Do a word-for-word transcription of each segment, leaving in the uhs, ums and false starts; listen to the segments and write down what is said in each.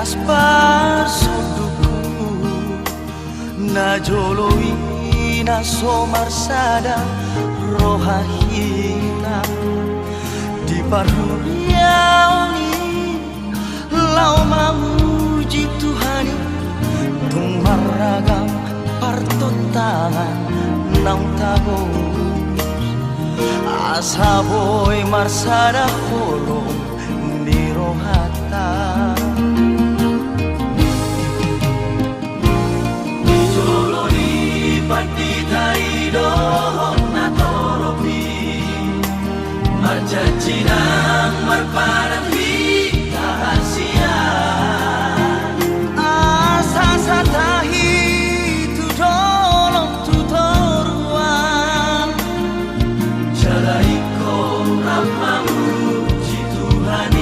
Parsondukku, najolo i na so marsada roha hita. Di parhuria on i laho mamuji Tuhan i, tung marragam partontangan naung tabo. Asa boi marsada holong ni rohanta. Di jolo ni pandita i dohot na torop i, marjanji nang marpadan hita hasian. Asa satahi tu dolok tu toruan. Jala ingkon rap mamuji Tuhan i.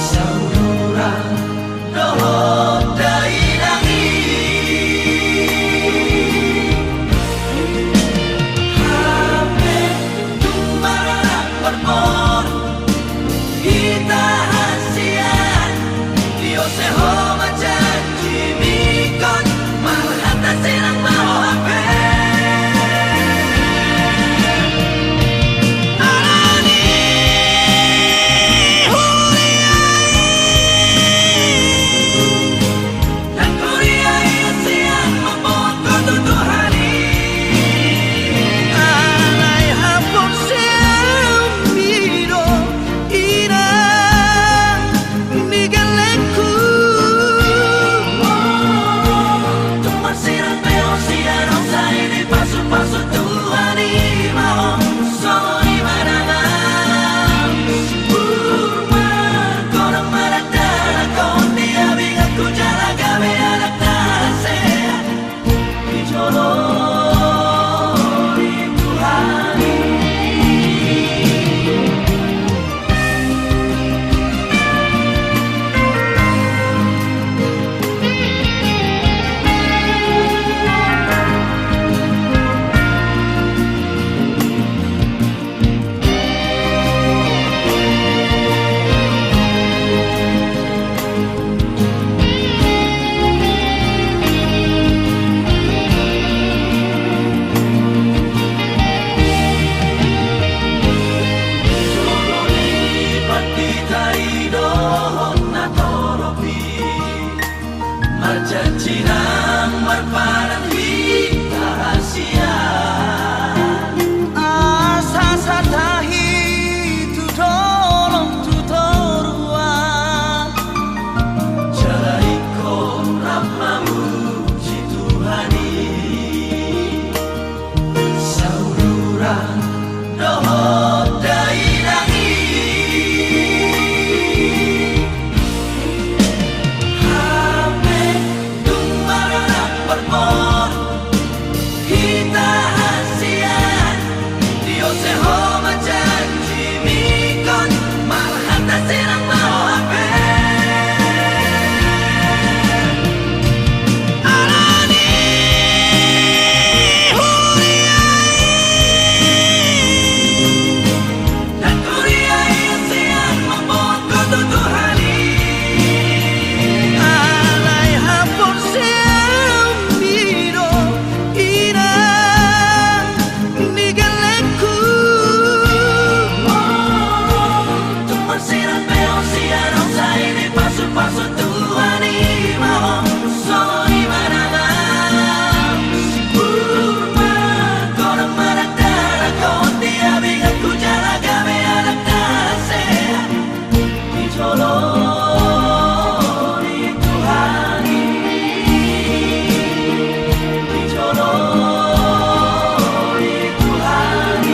Sahuduran dohot dainang i. Hape tung marragam parboru hita hasian. Di ose ho ma janjim ingkon marhata sinang ma ho hape. Alani huria i. Nang huria i hasian mamboan ho tu Tuhan i. Alai haporseaonmi do inang ni gellengku. Tung marsirang pe ho sian on, sai dipasupasu Tuhan i ma ho. Songon i ma nang ahu. Burma godang ma dakdanak on di abinganku, jala gabe anak na hasea di jolo ni Tuhan i. Di jolo ni pandita i dohot na torop i, marjanji nang marpadan hita hasian. Asa satahi tu dolok tu toruan. Jala ingkon rap mamuji Tuhan i. Sahuduran dohot dainang i. Hape tung marragam parboru hita hasian. Di ose ho ma janjim ingkon marhata sinang ma ho hape. Alani huria i. Nang huria i hasian mamboan ho tu Tuhan i. Alai haporseaonmi do inang ni gellengku. Tung marsirang pe ho sian on, sai dipasupasu Tuhan i ma ho. Songon i ma nang ahu. Burma godang ma dakdanak on di abinganku, jala gabe anak na hasea di jolo ni Tuhan i. Di jolo ni Tuhan i.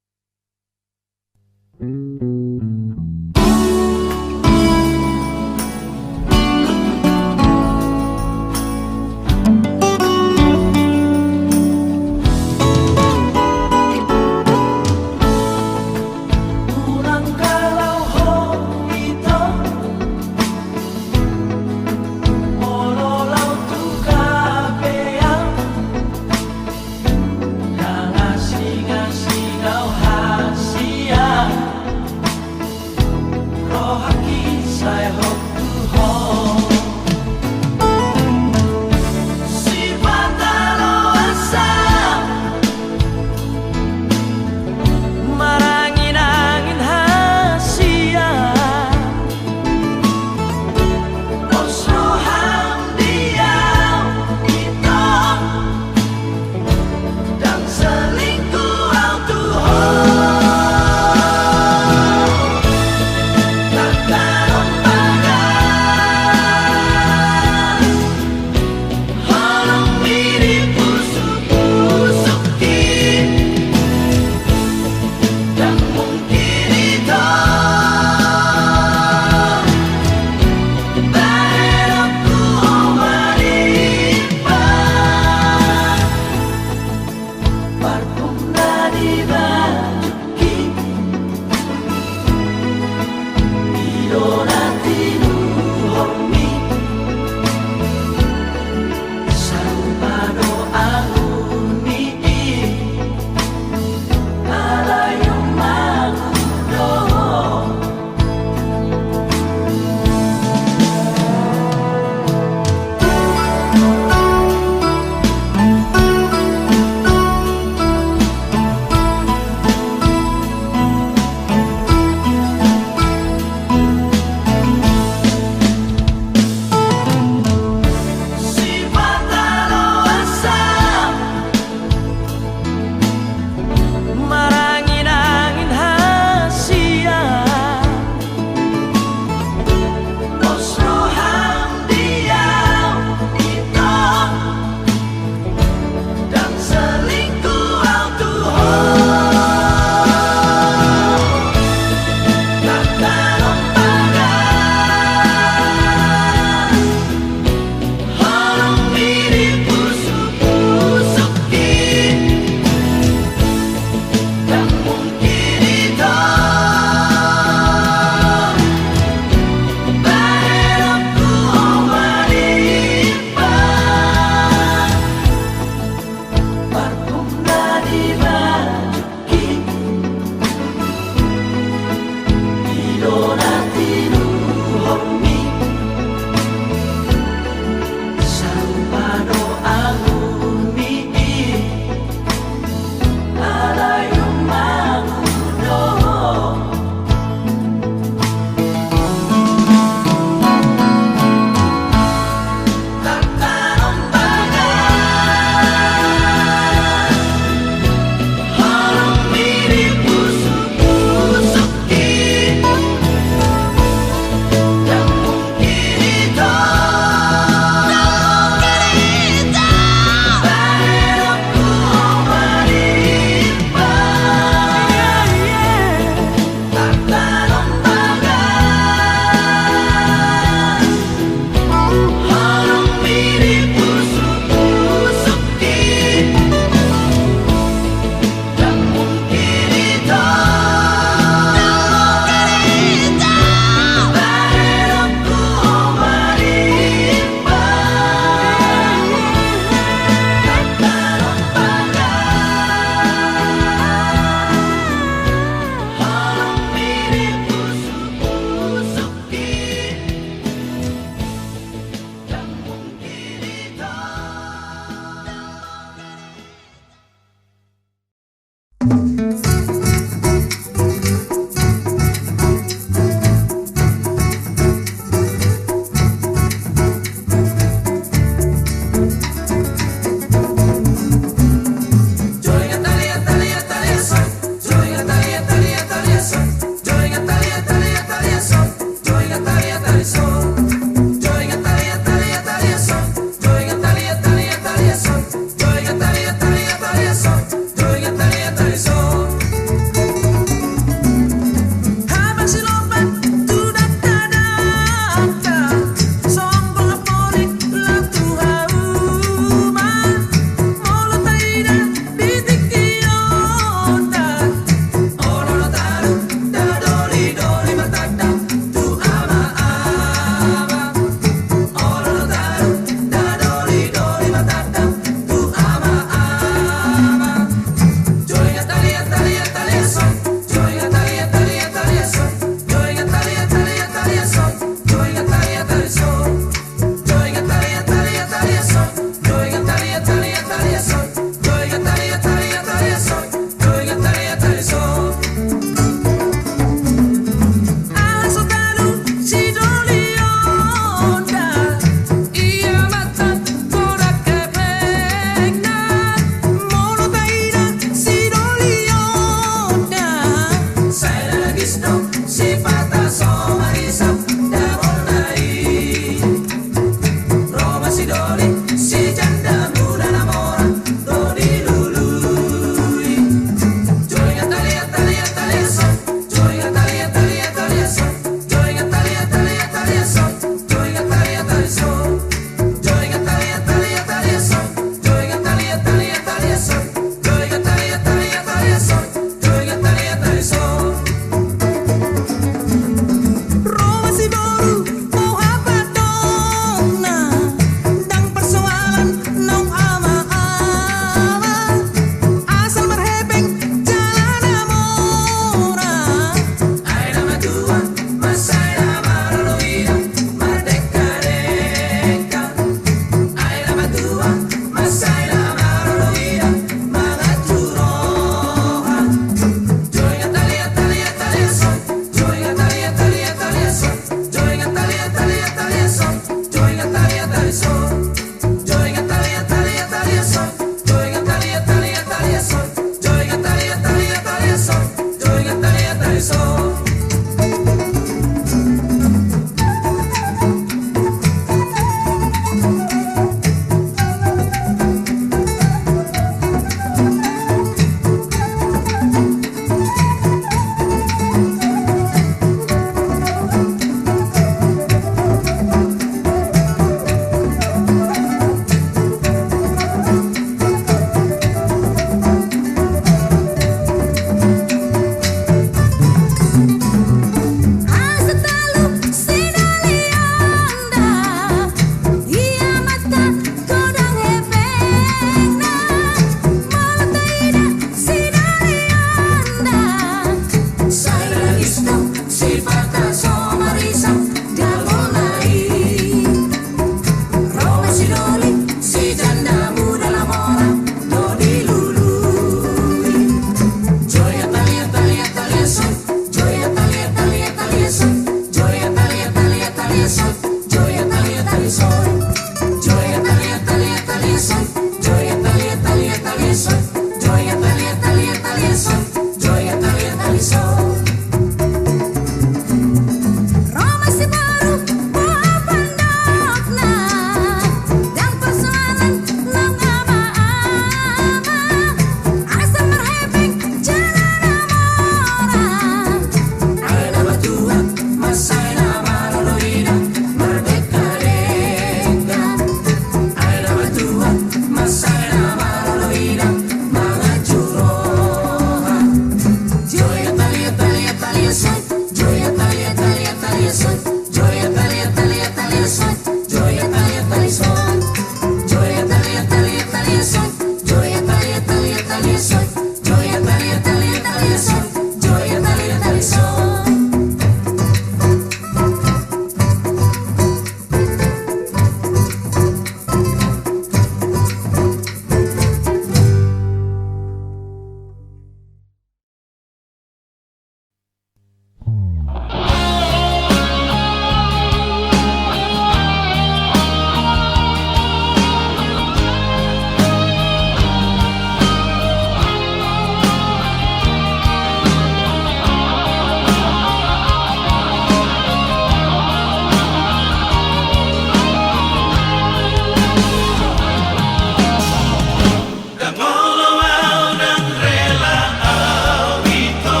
Ndang olo au, ndang rela au ito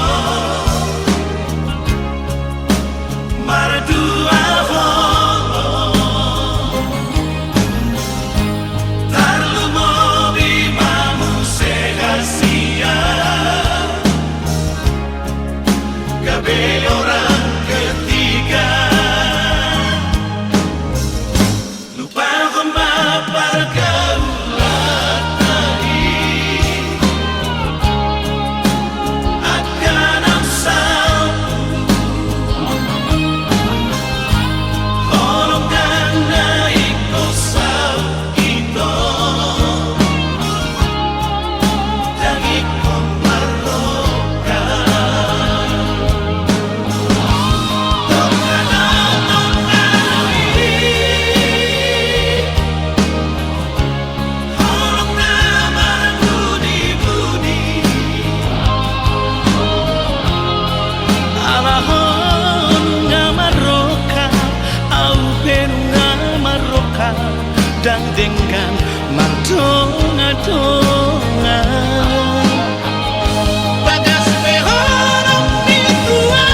mardua holong. Tarlumobi ma muse hasian gabe orang ketiga. Lupahon ma pargaulan tadi, angka na salpu. Holong ndang na ingkon saut ito. Ala ho nunga marroha, au pe nunga marroha, ndang denggan mardongadonga. Bagas pe holong ni tua,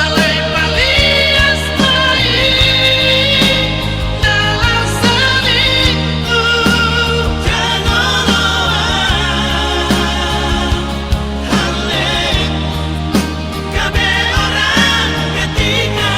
alai palias ma i na laho salingkuh. Jangoloan halle gabe orang ketiga.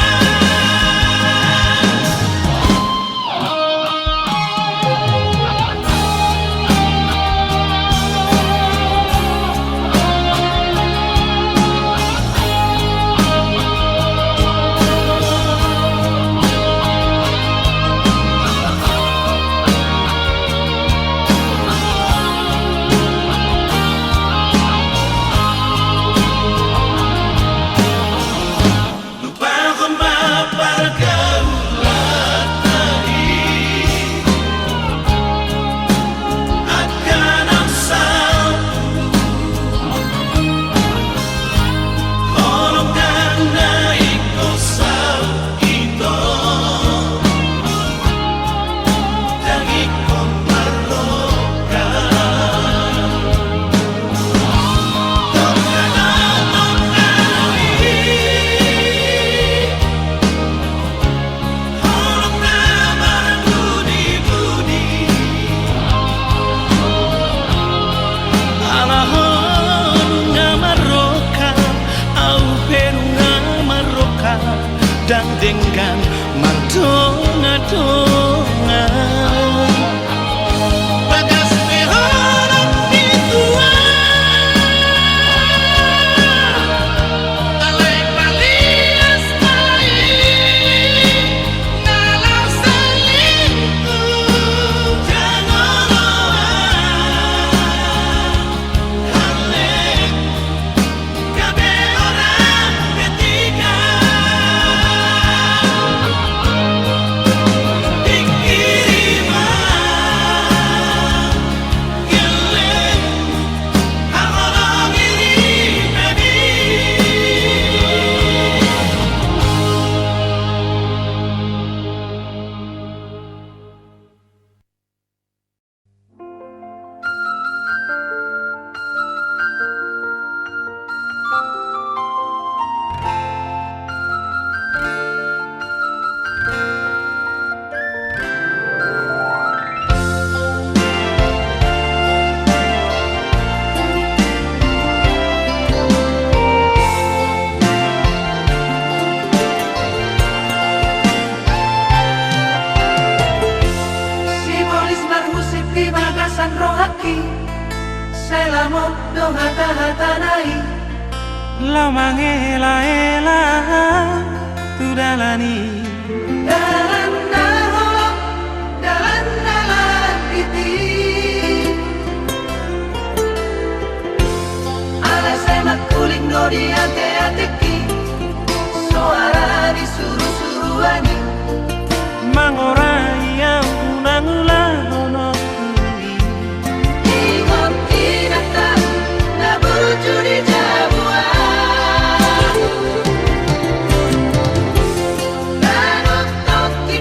Denggan mardonga-donga. Bagas ni holong ni Tuhan. Alai palias ma i na laho salingkung jangoloan. Hallelujah. Sibolis marmusik di bagasan rohangki, sai lamot do hata-hatana i. Laho mangela-ela tu dalan i. Dalan na holom, dalan na landit i. Alai sai mangkuling do di ate-ateki soara ni suru-suruan i. Mangorai ahu nang ulahonon i. Ingot inanta na burju di jabu ahu. Nang tongtong di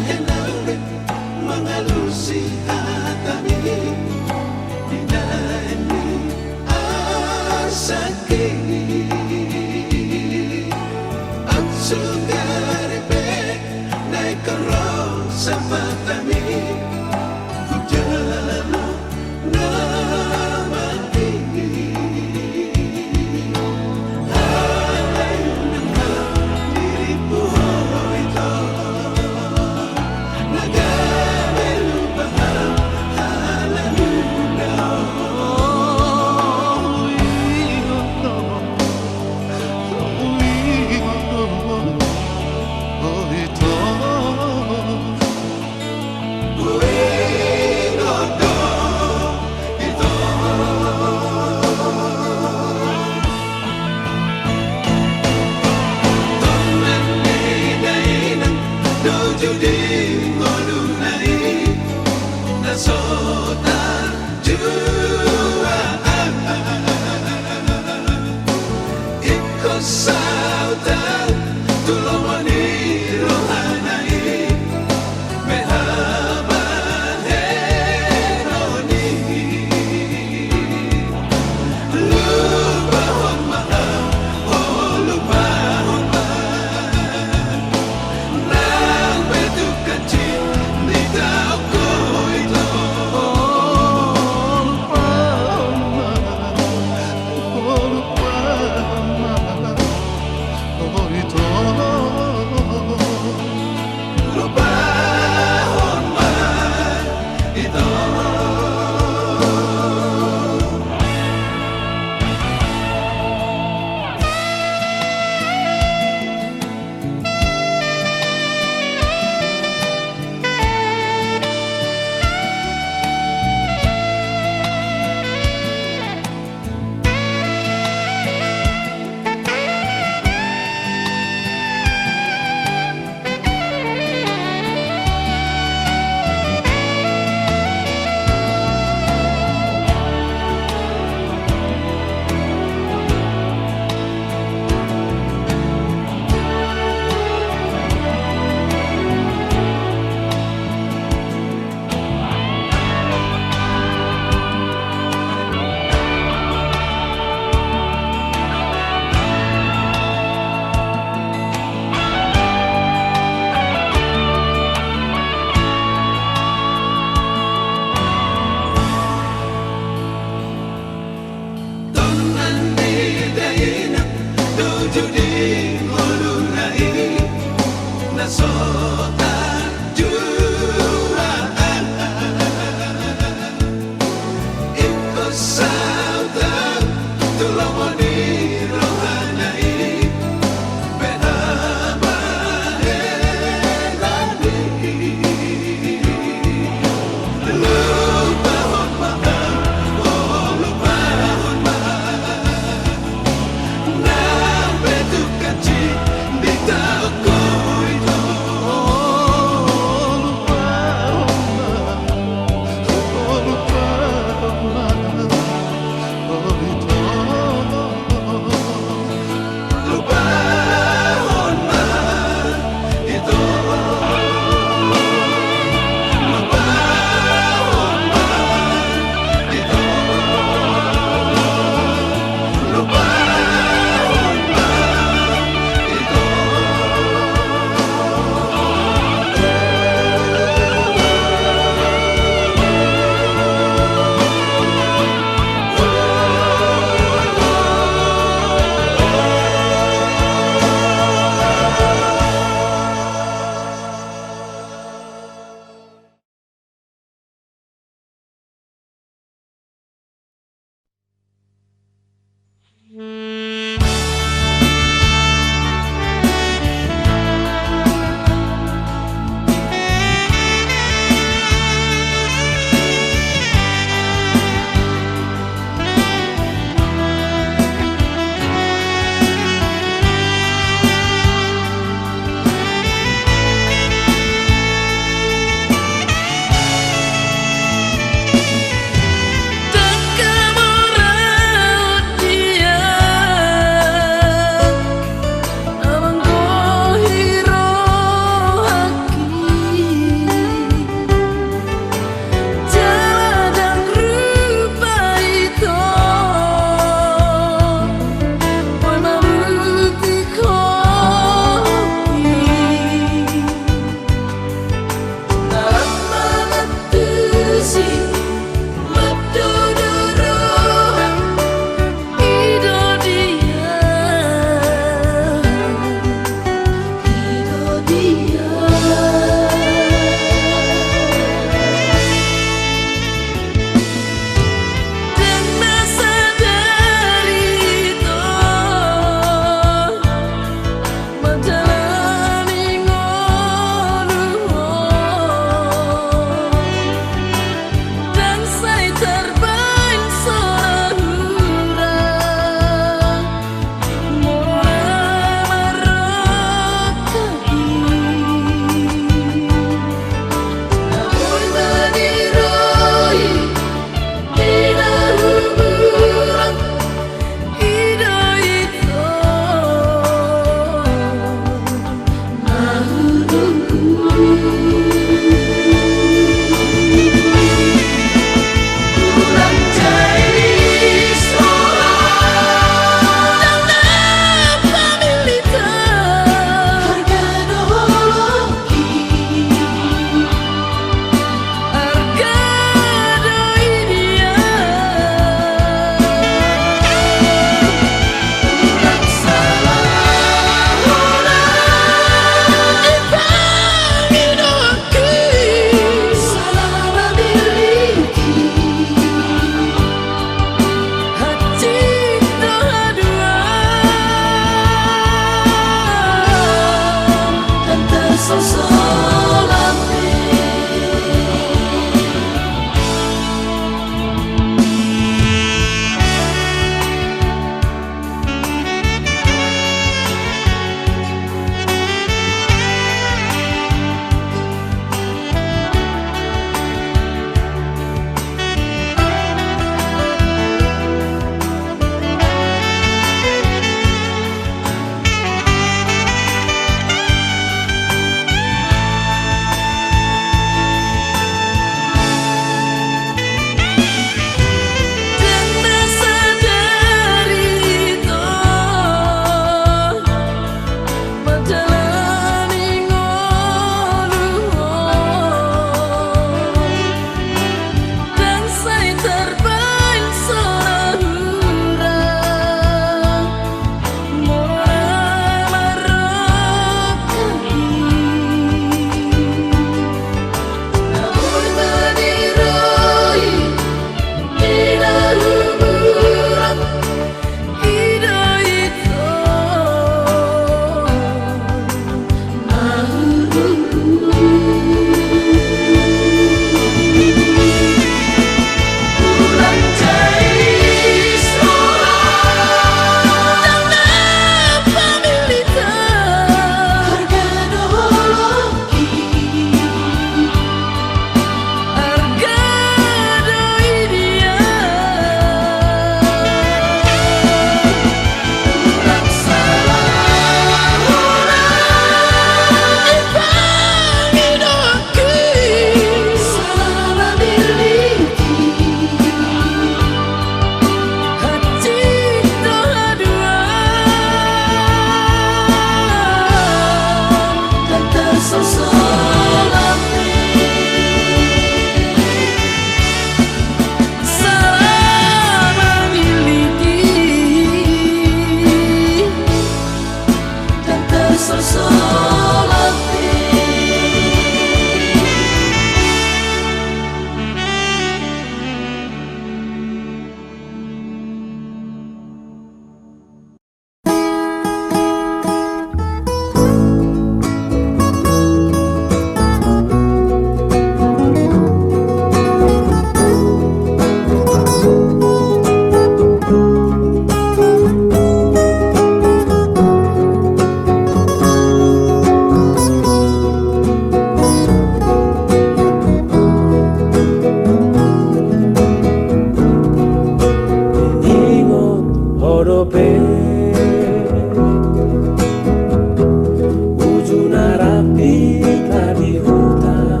Hita di huta,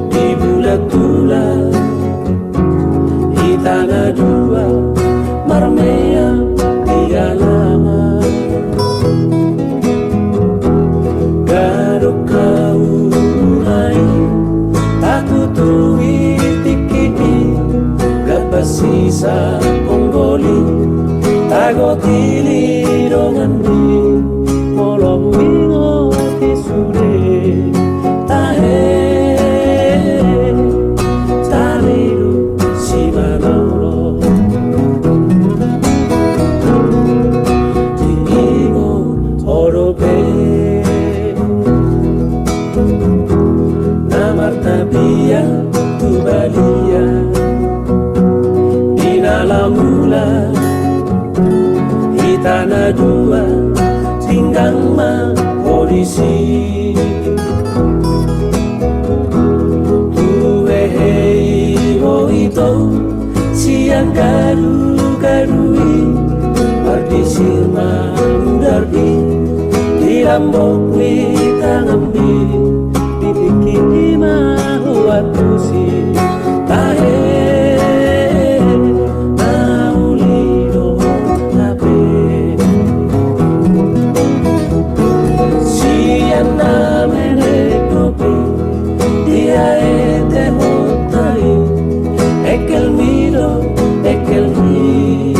di bulan-bulan, hita na dua marmeam di alaman. Ganup hau mulai takutuhi tingki i, gabas sisa ponggoli tagot i ni dongan i. Molo huingot i sude tahe, tarilu simanolong. Diingot ho dope na martapian tu balian di na lamula. Hita na dua tinggang ma ho disi. Tu hehe i ho ito sian gadu-gadu i, mardisir ma mudar i di lambok ni tanganmi. Di tingki i ma huantusi tahe, na uli do ho hape. Sian na menek dope diaetehonta i, engkelmi do engkelhi.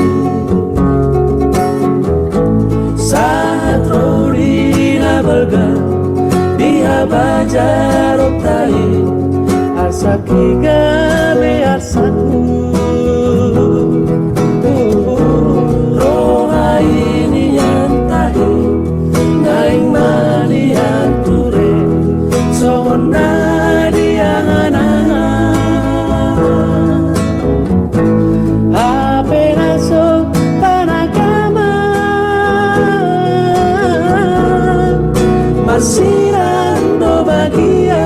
Sahat ro di na balga di habajaronta i, arsak i gabe arsakku. Roha i nian tahe naeng malihat ture songon na diangan-angan. Hape na so panagaman, marsirang do bagian.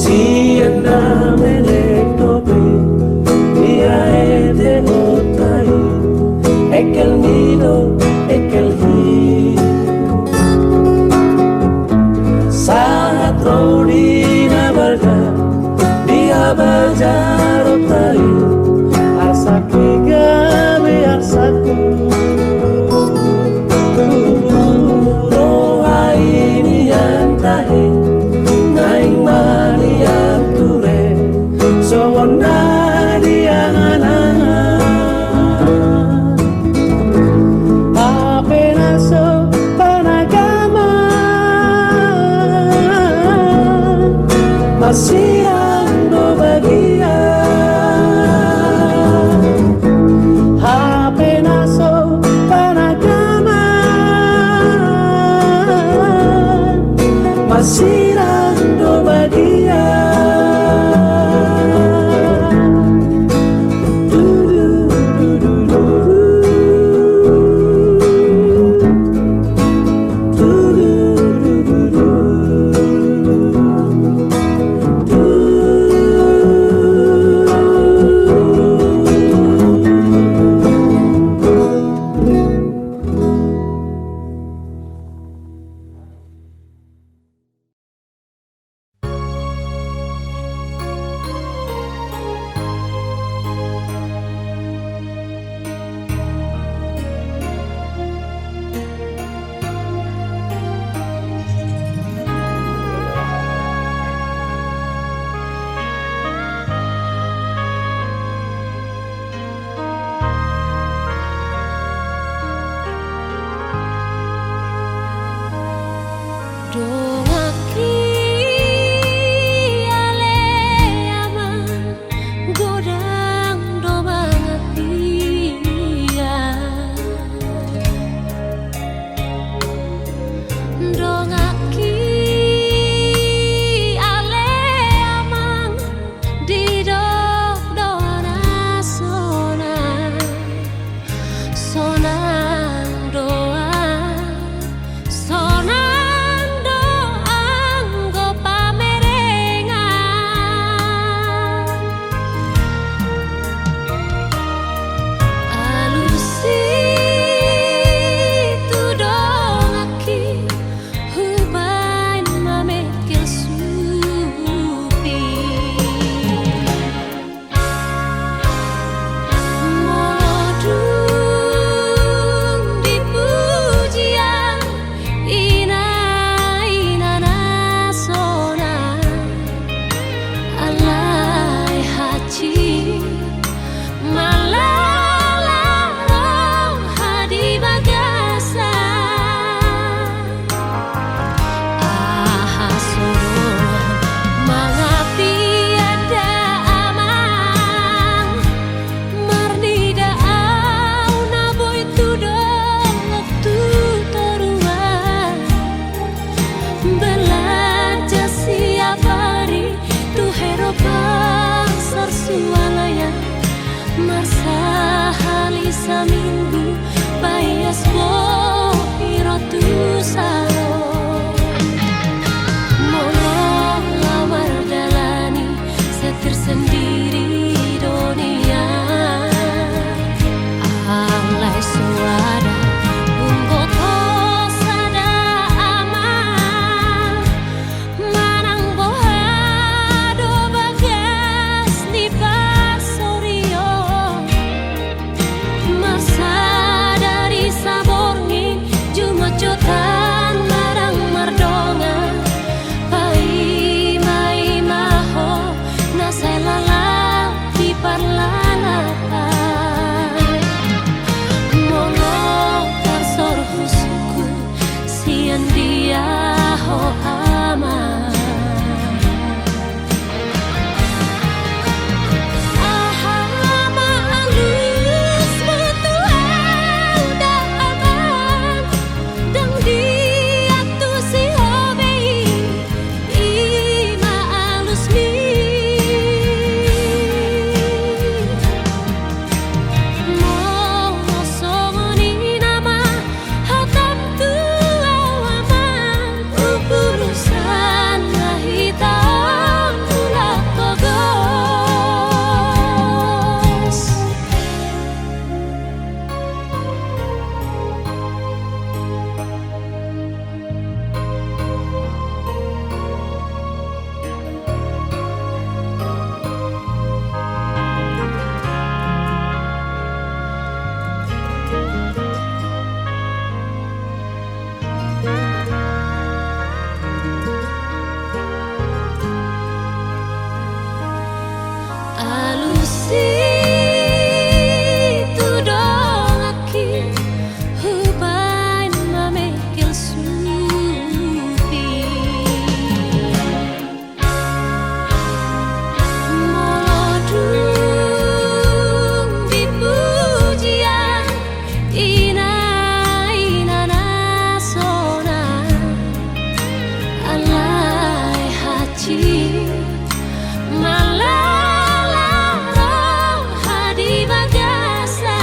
Sian na menek dope diaetehonta i, engkelmi do engkelhi. Sahat ro di na balga di habajaronta i, arsak i gabe arsakku. Roha i nian tahe naeng malihat ture songon na diangan-angan. Hape na so panagaman, marsirang do bagian. Hape na so panagaman, marsirang do bagian. Saminggu paias bohi ro tu salon. Molo laho mardalani setir sendiri do nian. Alai so ada umboto sada ama. Manang boha do bagas ni parsorion, marsadari saborngin jumotjotan manang mardongan, paima-ima ho na sai lalap di parlalapan. Molo tarsorhu sungkun, sian dia ho ama? Aha ma alusmu tu au da amang? Ndang diantusi ho be i, i ma alusmi. Molo songon i nama hatam tu au amang, urusan na hita on mulak pogos. Alus i tu donganki, hubaen ma mengkel supi. Molo dung di pujian ina-ina na sonang, alai hansit malala roha di bagasan.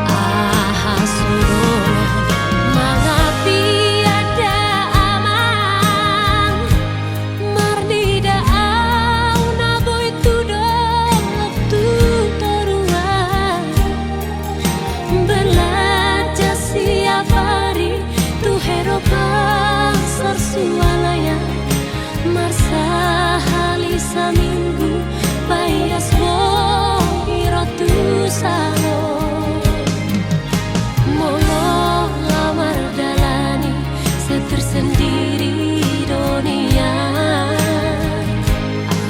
Aha so dongan mangapian da amang, marnida au na boi tu dolok tu toruan. Belanja siap ari tu hero pasar Sualayan. Marsahali saminggu paias bohi ro tu salon. Molo laho mardalani setir sendiri do nian.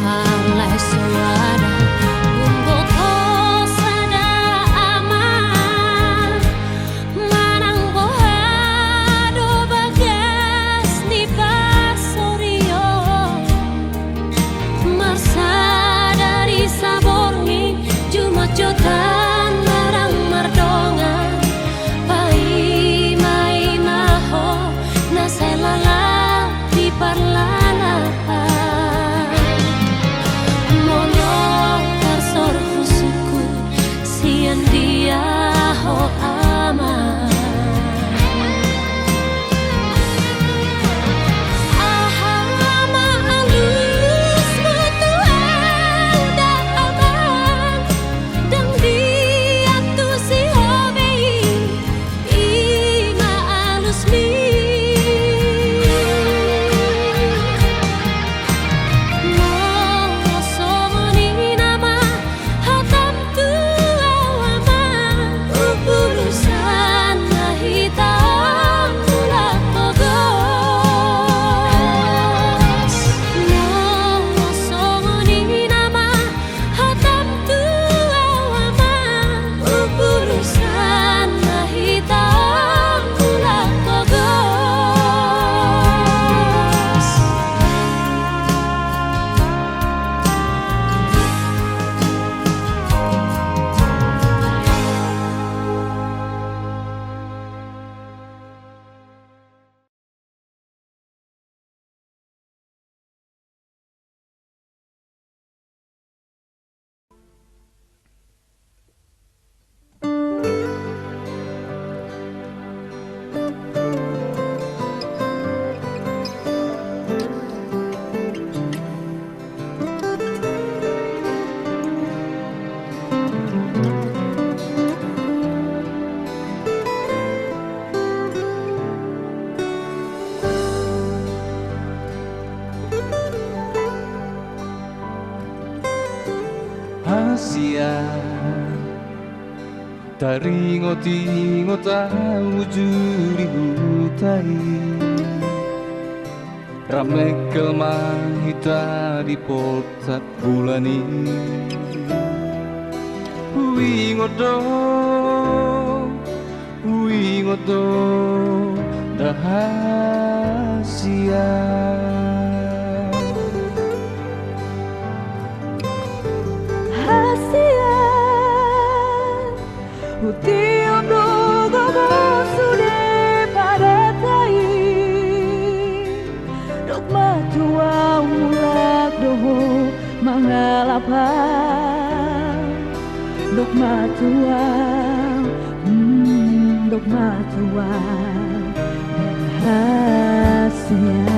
Alai so ada umboto sada ama. Manang boha do bagas ni parsorion, marsadari saborngin jumotjotan Rahasia. Taringot-ingot ahu juri huta i. Ra mengkel ma hita di poltak bulan i. Huingot do, huingot do rahasia. Rahasia. Hutiop do gogo sude pada tai. Dok ma tu ahu mulak do ho mangalap. Dok ma tu ahu, mm, dok ma tu ahu. Rahasia.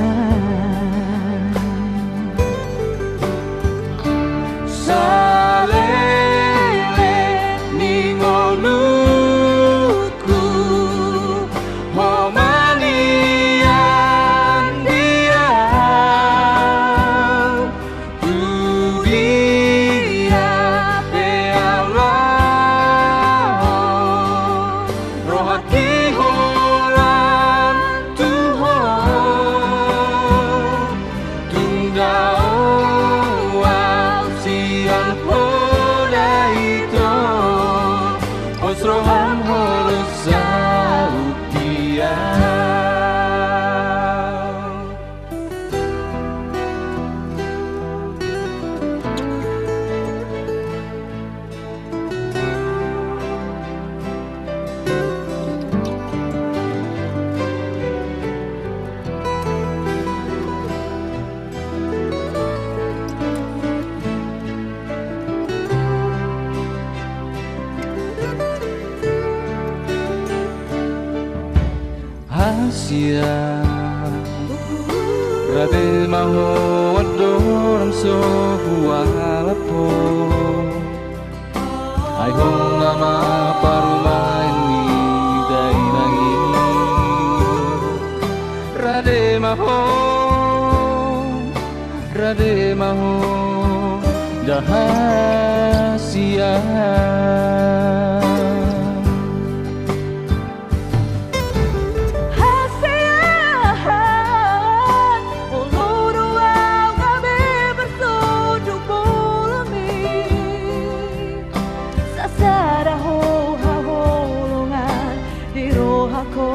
Saleleng ni ngolungku, ho ma nian di ahu, tu dia pe ahu laho. Rohangki holan tu ho, tung dao ahu sian poda ito, pos roham holan saut dia. Rahasia. Rade ma ho andorang so hualap ho. Ai ho nama parumaen ni dainang i. Rade ma ho, rade ma ho rahasia. Rahasia. Olo do ahu gabe parsonduk bolon i. Sasada ho haholongan di rohangku.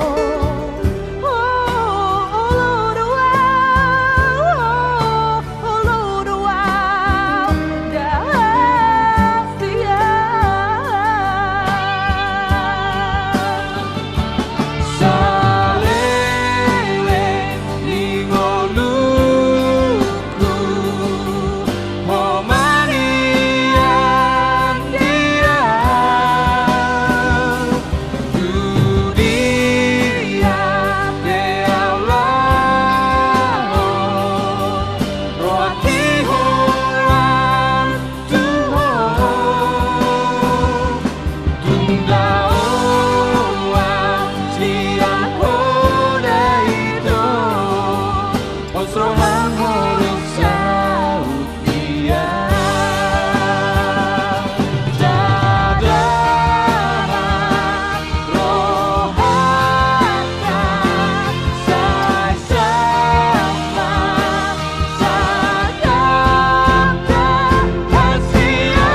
Olo do ahu, olo do ahu rahasia. Saleleng ni ngolungku, ho ma nian di ahu, tu dia pe ahu laho. Rohangki holan tu ho, tung dao ahu sian poda ito, pos roham holan saut dia. Sada ma rohanta, sai saut ma sada rahasia.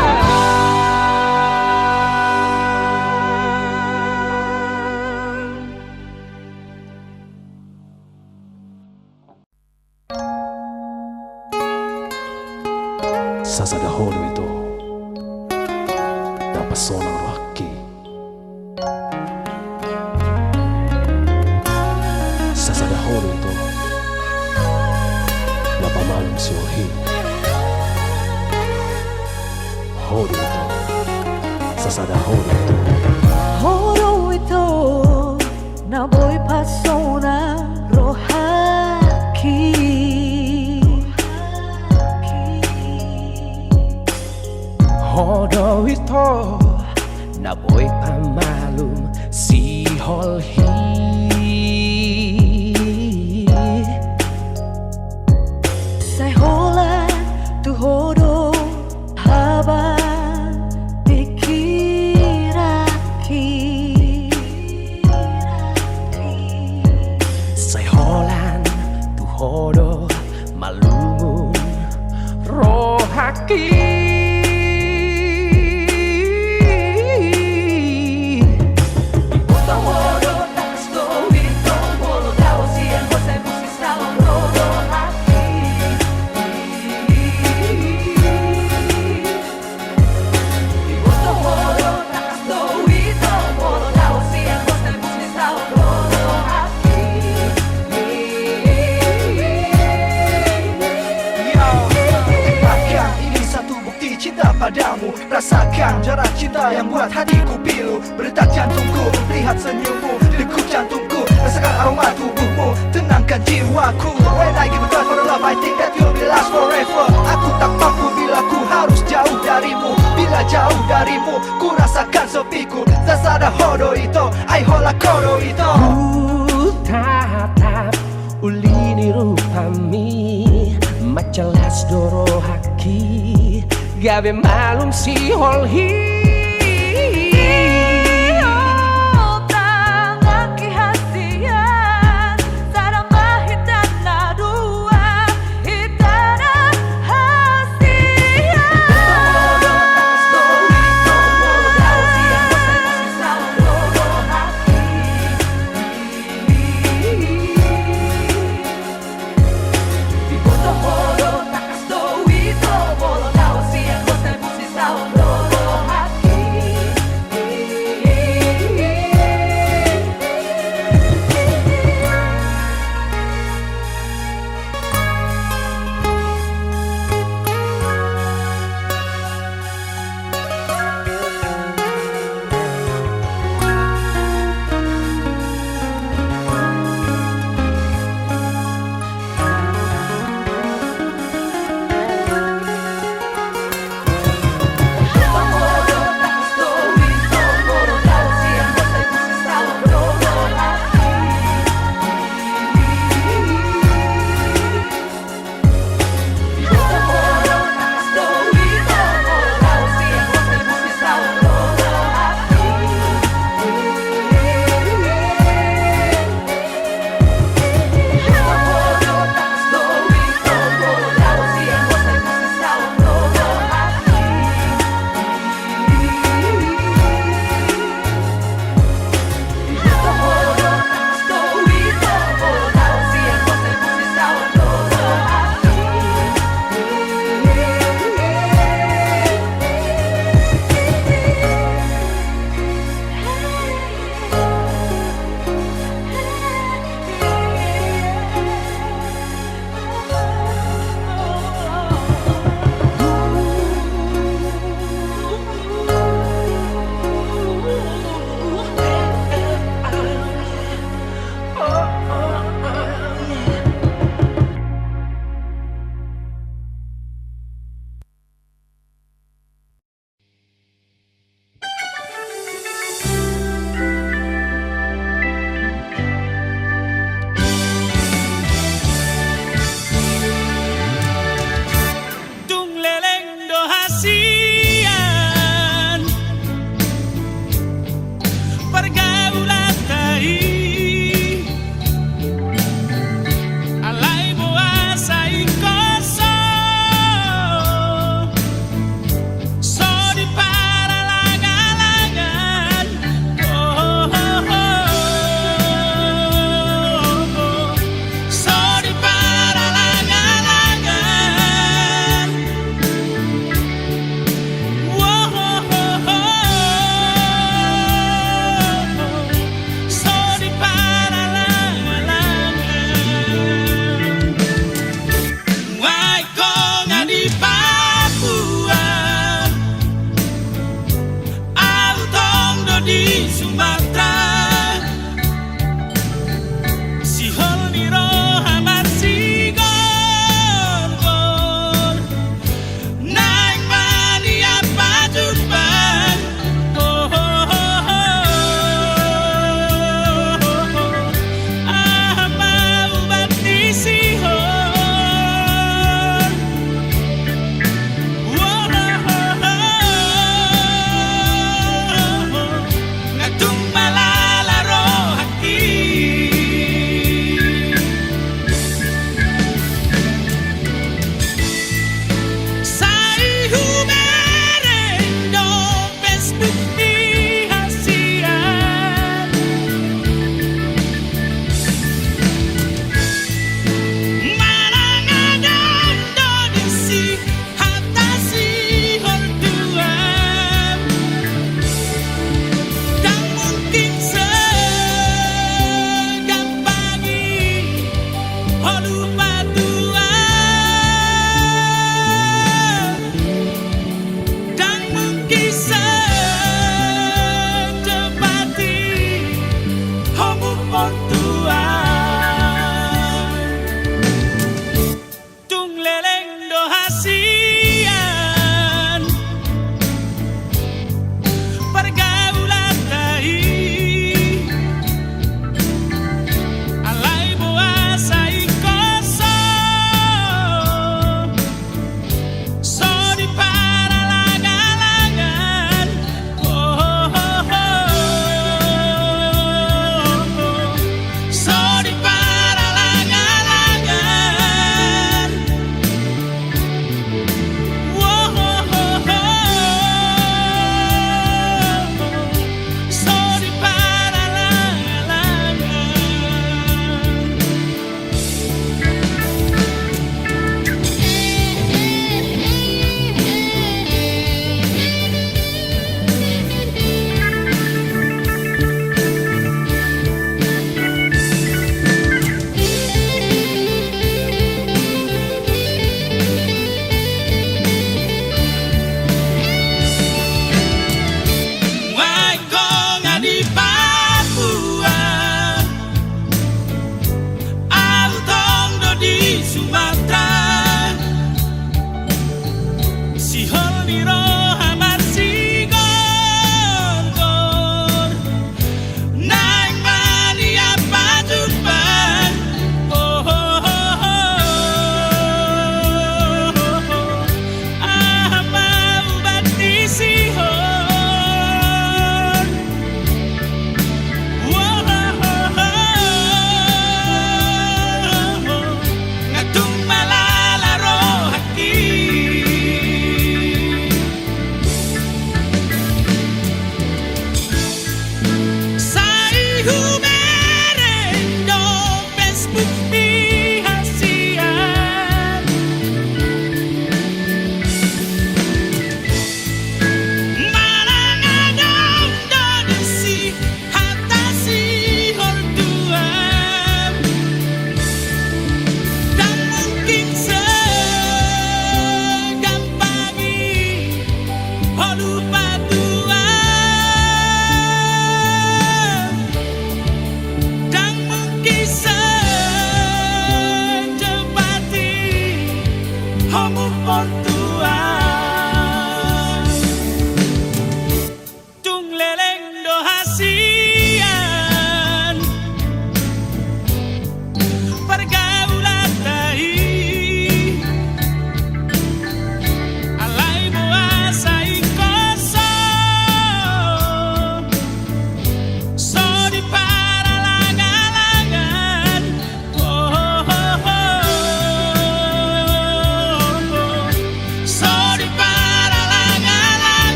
Sasada ho do ito na pasonang rohangki. Sasada ho do ito na pamalum sihol hi. Ho do ito. Sasada ho do ito. Ho do ito na boi pasonang rohangki. Ho do ito na boi pamalum sihol hi. Sai holan tu ho do haba do malungun rohangki. Diboto ho do tangkas do ito, molo dao sian ho sai musik salon do rohangki. Diboto ho do tangkas do ito, molo dao sian ho sai musik salon do rohangki. Yo, dengarkan ini satu bukti cinta padamu. Rasakan jarak cinta yang buat hatiku pilu. Berdetak jantungku melihat senyummu, degup jantungku rasakan aroma tubuhmu. Tenangkan jiwaku. When I give a cry for love, I think that you'll be last forever. Aku tak mampu bila ku harus jauh darimu. Bila jauh darimu, ku rasakan sepiku. Sasada ho do ito, ai holan ho do ito. Ku tatap uli ni rupami, mansai las do rohangki, gabe malum siholhi. Tanganki hasian, sada ma hita na dua, hita na hasian.